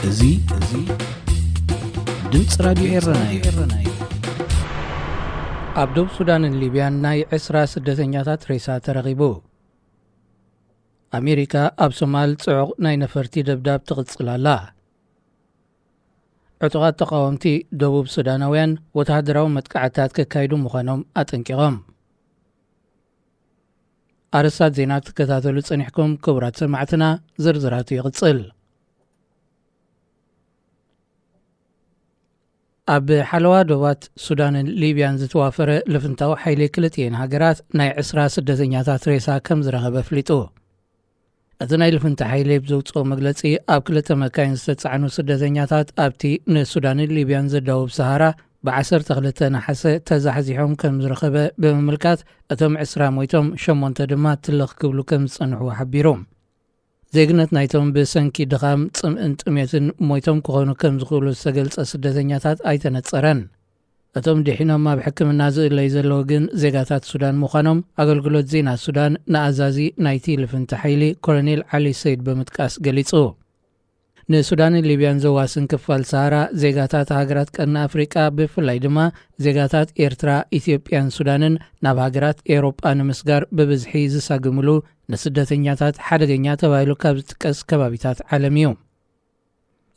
እዚ እዚ ድምፂ ራዲዮ ኤረና እዩ። ኣብ ደቡብ ሱዳንን ሊብያን ናይ ዕስራ ስደተኛታት ሬሳ ተረኺቡ። ኣሜሪካ ኣብ ሶማል ጽዑቕ ናይ ነፈርቲ ደብዳብ ትቕጽል ኣላ። ዕጡቓት ተቓወምቲ ደቡብ ሱዳናውያን ወተሃደራዊ መጥቃዕታት ከካይዱ ምዃኖም ኣጠንቂቖም። ኣርእስታት ዜና ክትከታተሉ ጸኒሕኩም ክቡራት ሰማዕትና፣ ዝርዝራቱ ይቕጽል። ኣብ ሓለዋ ዶባት ሱዳንን ሊብያን ዝተዋፈረ ልፍንታዊ ሓይሊ ክልቲኤን ሃገራት ናይ ዕስራ ስደተኛታት ሬሳ ከም ዝረኸበ ኣፍሊጡ። እቲ ናይ ልፍንቲ ሓይሊ ብዘውፅኦ መግለፂ፣ ኣብ ክልተ መካይን ዝተፃዕኑ ስደተኛታት ኣብቲ ንሱዳንን ሊብያን ዘዳውብ ሰሃራ ብዓሰርተ ክልተ ነሓሰ ተዛሕዚሖም ከም ዝረኸበ ብምምልካት፣ እቶም ዕስራ ሞይቶም፣ ሸሞንተ ድማ ትልኽ ክብሉ ከም ዝፀንሑ ሓቢሩ። ዜግነት ናይቶም ብሰንኪ ድኻም፣ ጽምእን ጥሜትን ሞይቶም ክኾኑ ከም ዝኽእሉ ዝተገልጸ ስደተኛታት ኣይተነጸረን። እቶም ድሒኖም ኣብ ሕክምና ዝእለዩ ዘለዉ ግን ዜጋታት ሱዳን ምዃኖም ኣገልግሎት ዜና ሱዳን ንኣዛዚ ናይቲ ልፍንቲ ሓይሊ ኮሎኔል ዓሊ ሰይድ ብምጥቃስ ገሊጹ። ንሱዳንን ሊብያን ዘዋስን ክፋል ሰሃራ፣ ዜጋታት ሃገራት ቀርኒ ኣፍሪቃ፣ ብፍላይ ድማ ዜጋታት ኤርትራ፣ ኢትዮጵያን ሱዳንን ናብ ሃገራት ኤውሮጳ ንምስጋር ብብዝሒ ዝሳግምሉ፣ ንስደተኛታት ሓደገኛ ተባሂሉ ካብ ዝጥቀስ ከባቢታት ዓለም እዩ።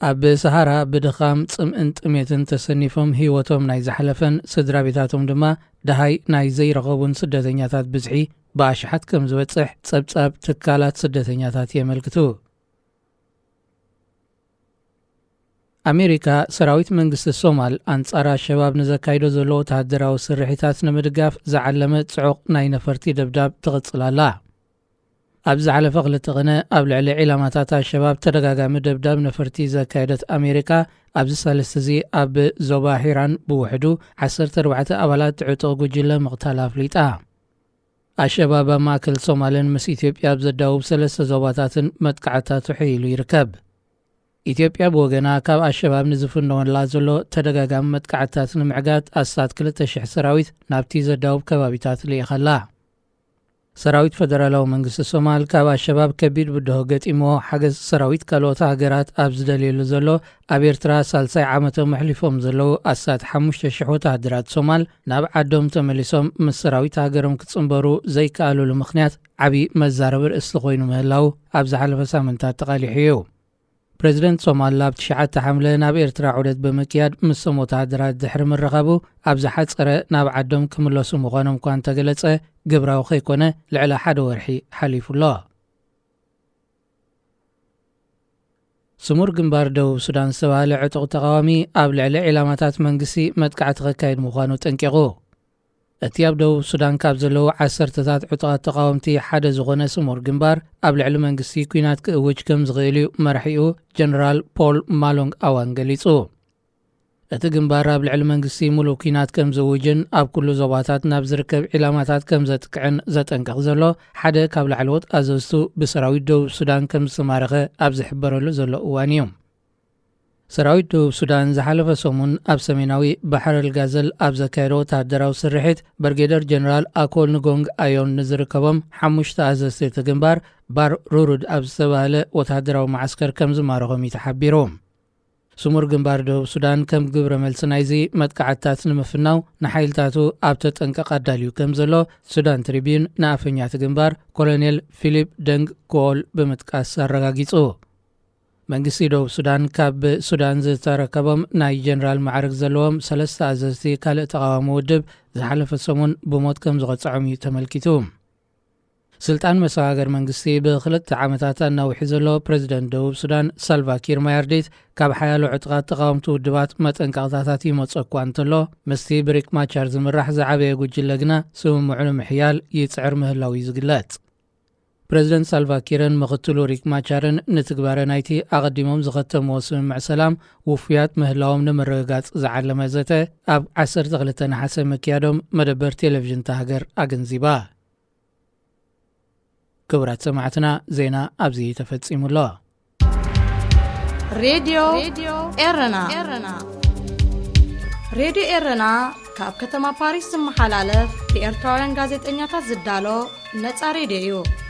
ኣብ ሰሃራ ብድኻም፣ ጽምእን ጥሜትን ተሰኒፎም ህይወቶም ናይ ዝሓለፈን ስድራ ቤታቶም ድማ ደሃይ ናይ ዘይረኸቡን ስደተኛታት ብዝሒ ብኣሽሓት ከም ዝበጽሕ ጸብጻብ ትካላት ስደተኛታት የመልክቱ። ኣሜሪካ፣ ሰራዊት መንግስቲ ሶማል ኣንጻር ኣሸባብ ንዘካይዶ ዘሎ ወተሃደራዊ ስርሒታት ንምድጋፍ ዝዓለመ ጽዑቕ ናይ ነፈርቲ ደብዳብ ትቕጽል ኣላ። ኣብ ዝሓለፈ ክልተ ቕነ ኣብ ልዕሊ ዒላማታት ኣሸባብ ተደጋጋሚ ደብዳብ ነፈርቲ ዘካየደት ኣሜሪካ፣ ኣብዚ ሳልስቲ እዚ ኣብ ዞባ ሒራን ብውሕዱ ዓሰርተ ኣርባዕተ ኣባላት ዕጡቕ ጉጅለ ምቕታላ ኣፍሊጣ። ኣሸባብ ኣብ ማእከል ሶማልን ምስ ኢትዮጵያ ኣብ ዘዳውብ ሰለስተ ዞባታትን መጥቃዕታቱ ሒሉ ይርከብ። ኢትዮጵያ ብወገና፣ ካብ ኣሸባብ ንዝፍነወላ ዘሎ ተደጋጋሚ መጥቃዕታት ንምዕጋት ኣስታት ክልተ ሽሕ ሰራዊት ናብቲ ዘዳውብ ከባቢታት ልኢኻ ኣላ። ሰራዊት ፈደራላዊ መንግስቲ ሶማል፣ ካብ ኣሸባብ ከቢድ ብድሆ ገጢምዎ፣ ሓገዝ ሰራዊት ካልኦት ሃገራት ኣብ ዝደልየሉ ዘሎ፣ ኣብ ኤርትራ ሳልሳይ ዓመቶም ኣሕሊፎም ዘለዉ ኣስታት ሓሙሽተ ሽሕ ወተሃደራት ሶማል፣ ናብ ዓዶም ተመሊሶም ምስ ሰራዊት ሃገሮም ክጽንበሩ ዘይከኣሉሉ ምኽንያት ዓቢ መዛረቢ ርእሲ ኮይኑ ምህላዉ ኣብ ዝሓለፈ ሳምንታት ተቓሊሑ እዩ። ፕረዚደንት ሶማል ኣብ ትሽዓተ ሓምለ ናብ ኤርትራ ዑደት ብምክያድ ምስቶም ወተሃደራት ድሕሪ ምርኻቡ፣ ኣብ ዝሓጸረ ናብ ዓዶም ክምለሱ ምዃኖም እኳ እንተገለጸ፣ ግብራዊ ከይኮነ ልዕሊ ሓደ ወርሒ ሓሊፉ ኣሎ። ስሙር ግንባር ደቡብ ሱዳን ዝተባህለ ዕጡቕ ተቓዋሚ፣ ኣብ ልዕሊ ዒላማታት መንግስቲ መጥቃዕቲ ከካይድ ምዃኑ ጠንቂቑ። እቲ ኣብ ደቡብ ሱዳን ካብ ዘለዉ ዓሰርተታት ዕጡቓት ተቓወምቲ ሓደ ዝኾነ ስሙር ግንባር፣ ኣብ ልዕሊ መንግስቲ ኲናት ክእውጅ ከም ዝኽእል እዩ መራሒኡ ጀነራል ፖል ማሎንግ ኣዋን ገሊጹ። እቲ ግንባር ኣብ ልዕሊ መንግስቲ ሙሉእ ኲናት ከም ዝእውጅን ኣብ ኩሉ ዞባታት ናብ ዝርከብ ዒላማታት ከም ዘጥቅዕን ዘጠንቅቕ ዘሎ ሓደ ካብ ላዕለዎት ኣዘዝቱ፣ ብሰራዊት ደቡብ ሱዳን ከም ዝተማረኸ ኣብ ዝሕበረሉ ዘሎ እዋን እዩ። ሰራዊት ደቡብ ሱዳን ዝሓለፈ ሰሙን ኣብ ሰሜናዊ ባሕር ኣልጋዘል ኣብ ዘካየዶ ወተሃደራዊ ስርሒት፣ ብርጌደር ጀነራል ኣኮል ንጎንግ ኣዮን ንዝርከቦም ሓሙሽተ ኣዘዝቲ እቲ ግንባር፣ ባር ሩሩድ ኣብ ዝተባህለ ወተሃደራዊ መዓስከር ከም ዝማረኾም እዩ ተሓቢሩ። ስሙር ግንባር ደቡብ ሱዳን፣ ከም ግብረ መልሲ ናይዚ መጥቃዕትታት ንምፍናው፣ ንሓይልታቱ ኣብ ተጠንቀቕ ኣዳልዩ ከም ዘሎ ሱዳን ትሪቢዩን ንኣፈኛ እቲ ግንባር ኮሎኔል ፊሊፕ ደንግ ኮል ብምጥቃስ ኣረጋጊጹ። መንግስቲ ደቡብ ሱዳን፣ ካብ ሱዳን ዝተረከቦም ናይ ጀነራል ማዕርግ ዘለዎም ሰለስተ ኣዘዝቲ ካልእ ተቓዋሚ ውድብ ዝሓለፈ ሰሙን ብሞት ከም ዝቐጽዖም እዩ ተመልኪቱ። ስልጣን መሰጋገሪ መንግስቲ ብኽልተ ዓመታት ኣናዊሑ ዘሎ ፕረዚደንት ደቡብ ሱዳን ሳልቫ ኪር ማያርዲት፣ ካብ ሓያሎ ዕጡቓት ተቓወምቲ ውድባት መጠንቀቕታታት ይመጾ እኳ እንተሎ፣ ምስቲ ብሪክ ማቻር ዝምራሕ ዝዓበየ ጉጅለ ግና ስምምዑ ንምሕያል ይጽዕር ምህላው እዩ ዝግለጽ። ፕረዚደንት ሳልቫ ኪርን ምኽትሉ ሪክ ማቻርን ንትግባረ ናይቲ ኣቐዲሞም ዝኸተምዎ ስምምዕ ሰላም ውፉያት ምህላዎም ንምርግጋጽ ዝዓለመ ዘተ ኣብ ዓሰርተ ክልተ ነሓሰ ምክያዶም መደበር ቴሌቪዥን እታ ሃገር ኣገንዚባ። ክቡራት ሰማዕትና፣ ዜና ኣብዚ ተፈጺሙ ኣሎ። ሬድዮ ኤረና። ሬድዮ ኤረና ካብ ከተማ ፓሪስ ዝመሓላለፍ ብኤርትራውያን ጋዜጠኛታት ዝዳሎ ነጻ ሬድዮ እዩ።